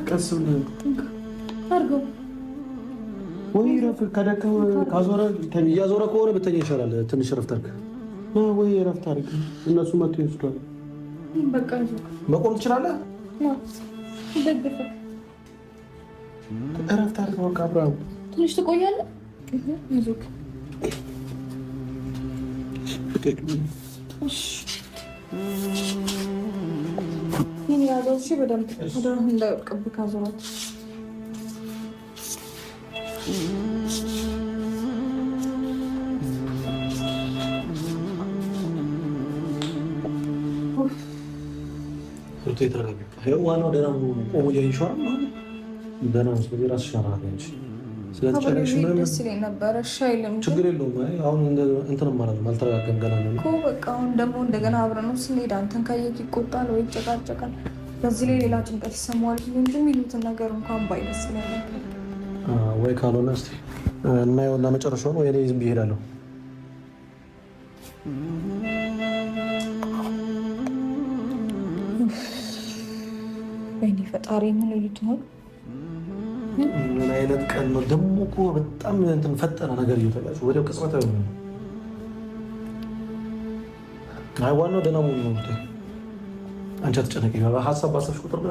ቀስ ብለህ አድርገው ወይ ረፍ ከደከመህ ካዞረ እያዞረ ከሆነ ብተኛ ይሻላል። ትንሽ ረፍት አድርግ ወይ ረፍት አድርግ። እነሱ መጥቶ ይወስዷል። በቃ ይዞ መቆም ትችላለህ። ደግፈህ እረፍት አድርግ። በቃ አብርሃም ትንሽ ትቆያለህ። ይዞክ ይህን ያዘው። እሺ በደንብ እንዳይወድቅብህ ካዞራት። ዋናው ደህና ቆሞ እያየሽው አይደል? ደህና ነው። ስለዚህ ራስሽን አረጋጊ አንቺ። ስለተጨነቅሽ ምንም ደስ ይለኝ ነበረ። እሺ አይልም፣ ችግር የለውም። አይ አሁን እንትንም አላለም፣ አልተረጋገም ገና ነው እኮ። በቃ አሁን ደግሞ እንደገና አብረን ነው ስንሄድ አንተን ካየህ ይቆጣል ወይ ይጨቃጨቃል። በዚህ ላይ ሌላ ጭንቀት ይሰማዋል እንጂ የሚሉትን ነገር እንኳን ባይ ደስ ይለኝ ነበር። ወይ ካልሆነ እስኪ እናየውና መጨረሻውን ወይ እኔ ዝም ብዬ እሄዳለሁ። ወይኔ ፈጣሪ ምን ይሉት ይሆን? ምን አይነት ቀን ነው ደግሞ እኮ በጣም እንትን ፈጠነ ነገር እየተጋጩ ወዲያው ቅጽበታዊ ነው። አይ ዋናው ደህና መሆኑ ነው። አንቺ አትጨነቂ። ሀሳብ ባሰብሽ ቁጥር ግን